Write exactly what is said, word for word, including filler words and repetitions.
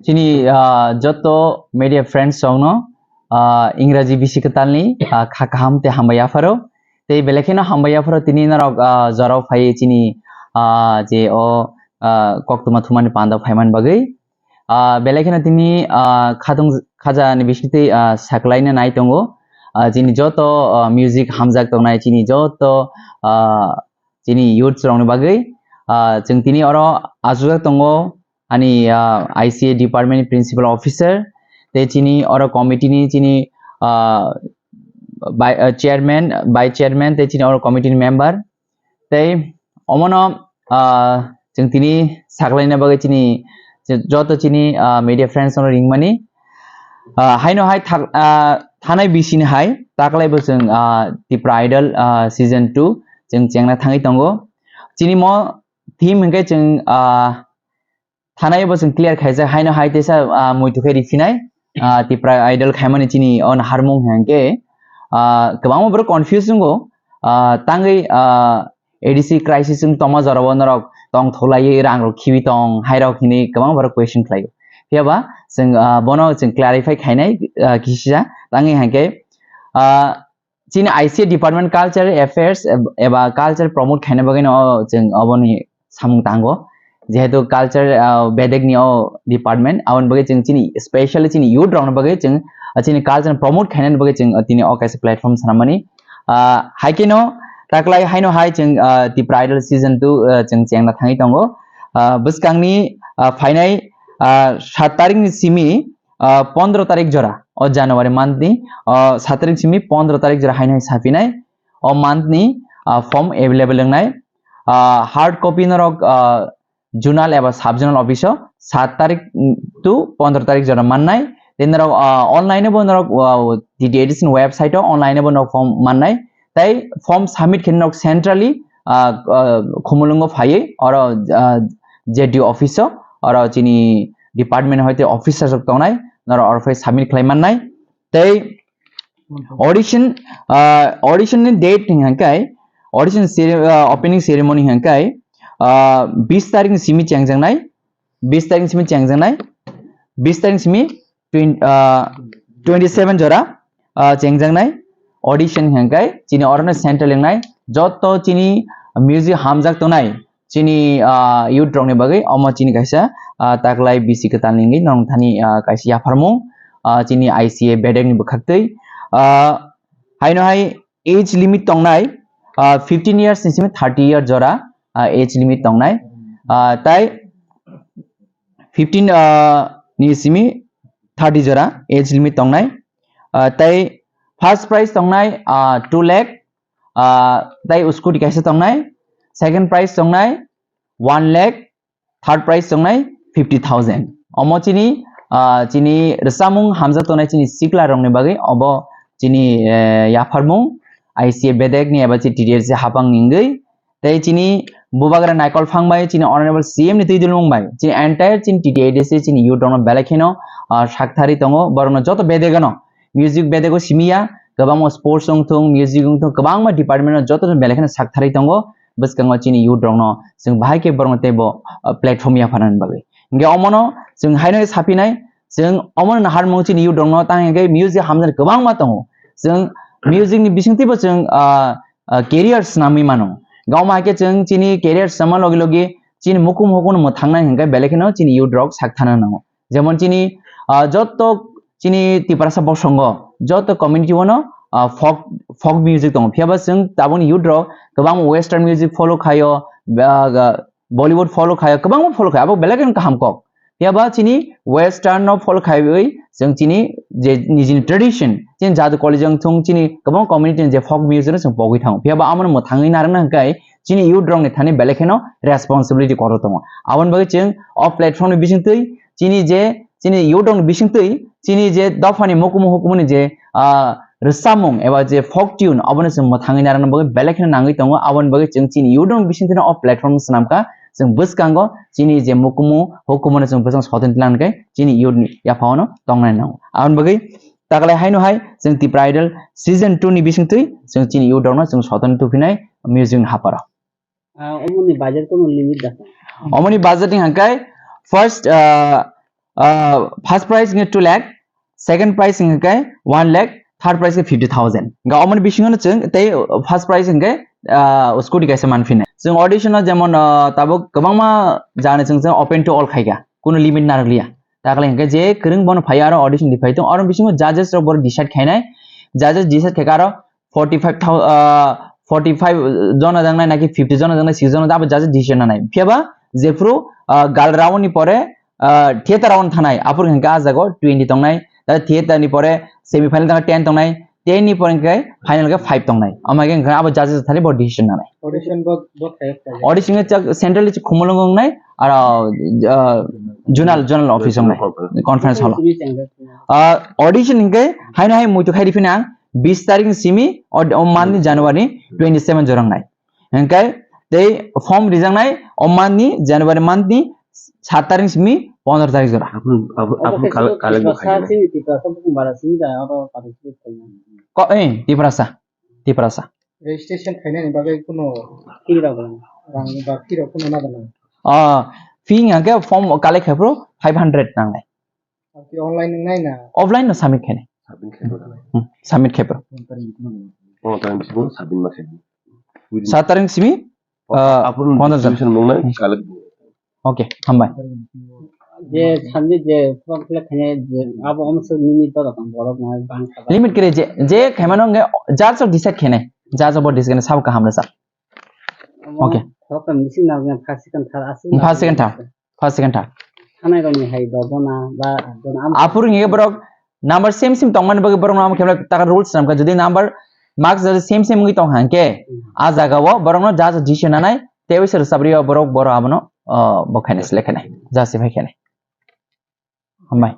Chini, ah, joto media friends rokno, ah, Ingraji bisi kwtalni, ah, kha kaham tei hambai yapharo. Tei belai kheno hambai yapharo tini norok, ah, jorao phaiwi chini, ah, je o, ah, koktwma thumani panda phaimani bagwi. Ah, belai kheno tini, ah, khatung khaja ni bisingtwi, ah, saklaina nai tongo. Ah, chini joto, ah, music hamjak tongnai chini joto, ah, chini youths rokni bagwi. Ah, chwng tini oro achukjak tongo ani, ah, I C A department ni principal officer, tei chini oro committee ni chini, ah, bai-, ah, chairman, vice chairman, tei chini oro committee ni member. Tei omono, ah, chwng tini saklaina bagwi chini joto chini, ah, media friends rokno ringmani. Ah, haino hai thak-, ah, thanai bisini hai taklai bo chwng, ah, Tipra Idol, ah, season two chwng chengna thangwi tongo. Chini mo theme hwnkhe chwng, ah, thanai bo chwng clear khaijak, haino hai teisa, ah, muitu khe riphinai, ah, Tipra Idol khaimani chini o naharmung hwnkhe, ah, kwbangma borok confuse wngo, ah, tangwi, ah, A D C crisis wng tongma jorao norok tong thulaiwi rang rok khibi tong hai rok hinwi kwbangma borok question khlaio. Phiya ba chwng, ah, bono chwng clarify khainai, ah, kisisa tangwi hwnkhe, ah, chini I C A department culture affairs eb-, eba culture promote khaina bagwi no chwng oboni samung tango, jehetu culture, ah, bedek ni o department, aboni bagwi chwng chini specially chini youth rokni bagwi chwng, ah, chini culture promote khaina bagwi chwng, ah, tini o kaisa platform swnamani. Ah, hai khe no taklai haino hai chwng, ah, Tipra Idol season two, ah, chwng chengna thangwi tongo. Ah, bwskangni, ah, phainai, ah, sat tarik ni simi, ah, pondro tarik jora, o January month ni, ah, sat tarik simi pondro tarik jora haino hai saphinai, o month ni, ah, form available wngnai. Ah, hard copy norok, ah, zonal eba sub zonal office o sat tarik, mm, to pondro tarik jora mannai. Tei norok, ah, online bo norok, ah, T T A D C ni website o online bo norok form mannai. Tei form submit khe norok centrally, ah, ah, Khumulwngo phaiwi oro, ah, Z D O office o, oro chini department hoite officer rok tongnai, norok oro phai submit khlai mannai. Tei audition, ah, audition ni date hwnkhe, audition cere-, ah, opening ceremony hwnkhe, ah, bis tarik ni simi chengjaknai, bis tarik ni simi chengjaknai, bis tarik ni simi twen-, ah, twenty seven jora, ah, chengjaknai audition hwnkhe chini orono central wngnai joto chini music hamjak tongnai chini, ah, youth rokni bagwi omo chini kaisa, ah, taklai bisi kwtal ni wngwi norok thani, ah, kaisa yapharmung, ah, chini I C A bedek ni bwkhaktwi, ah, haino hai age limit tongnai, ah, fifteen years ni simi thirty year jora, ah, age limit tongnai, ah, tai fifteen, ah, ni simi thirty jora age limit tongnai, ah, tai first prize tongnai, ah, two lakh, ah, tai scooty kaisa tongnai, second prize tongnai one lakh, third prize tongnai fifty thousand. Omo chini, ah, chini rwchapmung hamjak tongnai chini sikla rokni bagwi obo chini, eh, yapharmung I C A bedek ni eba chini T T A D C hapang ni wngwi. Tei chini bubagra Naikol Phang bai chini honorable C M ni twi dulmung bai chini entire chini T T A D C chini youth rokno belai kheno, ah, sakthari tongo, borokno joto bedegano music bedego simiya, kwbangma sports wngthung, music wngthung, kwbangma department o joto belai kheno sakthari tongo. Bwskango chini youth rokno chwng bahai khe borokno teibo, ah, platform yapharnani bagwi. Hingke omono chwng haino saphinai, chwng omono naharmung chini youth rokno tang hingke music hamjani kwbangma tongo. Chwng music ni bisingtwibo chwng, ah, ah, career swnamwi mano. Hingke omo hai khe chwng chini career swnamma logi logi chini mukum hukuno mwthangnai hingke belai kheno chini youth rok sakthana nango. Jemon chini, ah, joto chini Tiprasa bosongo, joto community o no, ah, folk, folk music tongo. Phiya ba chwng tabukni youth rok kwbangma western music follow khaio, ba, ga, Bollywood follow khaio, kwbangma follow khaio, abo belai kheno kaham kok. Phiya ba chini western no follow khaiwi chwng chini je nijini tradition, chini jadu college wngthung chini kwbangma community ni je folk music no chwng pogwi thango. Phiya ba amo no mwthangwi narwkna hwnkhe chini youth rok ni thani belai kheno responsibility kotor tongo. Aboni bagwi chwng o platform ni bisingtwi chini je, chini youth rok ni bisingtwi chini je dophani mukumu hukumuni je, ah, rwchapmung eba je folk tune, abono chwng mwthangwi narwkna bagwi belai kheno nangwi tongo. Aboni bagwi chwng chini youth rok ni bisingtwi o platform swnamkha, chwng bwskango chini je mukumu hukumuno chwng bwskango soton tilang khe chini youth ni yaphangno tongnai nango. Aboni bagwi taklai haino hai chwng Tipra Idol season two ni bisingtwi chwng chini youth rokno chwng soton tuphinai music ni haparo. Ah, omoni budget kono limit da. Omoni budget ni hangkai first, ah, ah, first prize hwnkhe two lakh, second prize hwnkhe one lakh, third prize hwnkhe fifty thousand. Ga omoni bisingo no chwng tei first prize hwnkhe, ah, scooty kaisa manphinai. Chwng audition no jemon, ah, tabuk kwbangma jani chwng, chwng open to all khaikha, kuno limit narwkliya. Takle hwnkhe je kwrwng bono phai aro audition di phai tong, aro bisingo judges rok boro decide khainai, judges decide khaikha aro forty five thousand, ah, forty five jona jangnai naki fifty jona jangnai, six jona abo judges decision nanai. Phiyaba jephru, ah, gal round ni pore, ah, theater round thanai, aphuru hwnkhe ah jago twenty tongnai, da theater ni pore semi final tangkha ten tongnai, ten ni pore hwnkhe final khe five tongnai. Ama hwnkhe abo judges thani bo decision nanai. Audition bo, bo khayo khayo. Audition hwnkhe chak central ni khumulwng wngnai, aro, ah, zonal, zonal office wngnai, conference hall. Ah, audition hwnkhe haino hai muitu khai riphinai ang bis tarik ni simi o, o month ni January twenty seven jora wngnai. Hwnkhe tei form rijaknai o month ni January month ni sat tarik simi pondro tarik jora. Aphuru, aphuru, aphuru kal-, kalai bo khainai. Tiprasa sini, Tiprasa bukhung bara sini da oro participate khainai. Ko, eh, Tiprasa, Tiprasa. Registration khainani bagwi kuno fee rok rang ba fee rok kuno na dana? Ah, fee hwnkhe form collect khaphuru five hundred nangnai. Aboni online nai na? Offline no submit khainai. Submit khaipha. Hmm, submit khaipha. Oh, tarik simi submit ma khaipha. Sat tarik simi, ah, aphuru pondro jon. Registration mung nai, hmm, collect. Okay, hambai. Je sandi je form fill up khainai je abo omso limit to rokam borok na bang kha. Limit kre je, je khaimano nge judge rok decide khainai. Judge rok bo decide khainai sabo kaham rwsa. Okay. Rokam misi na nge first second third aswk. First second third. First second third. Thanai rokni hai dojona ba jona am. Aphuru nge borok number same same tongmani bagwi borok no kemla taka rules namkha, jodi number marks jodi same same wngwi tong hangke, hmm, a jaga o borok no judge decision nanai, tei wi sir sabri o borok boro abono, oh, bo khainai select khainai, judge se phai khainai. Hambai.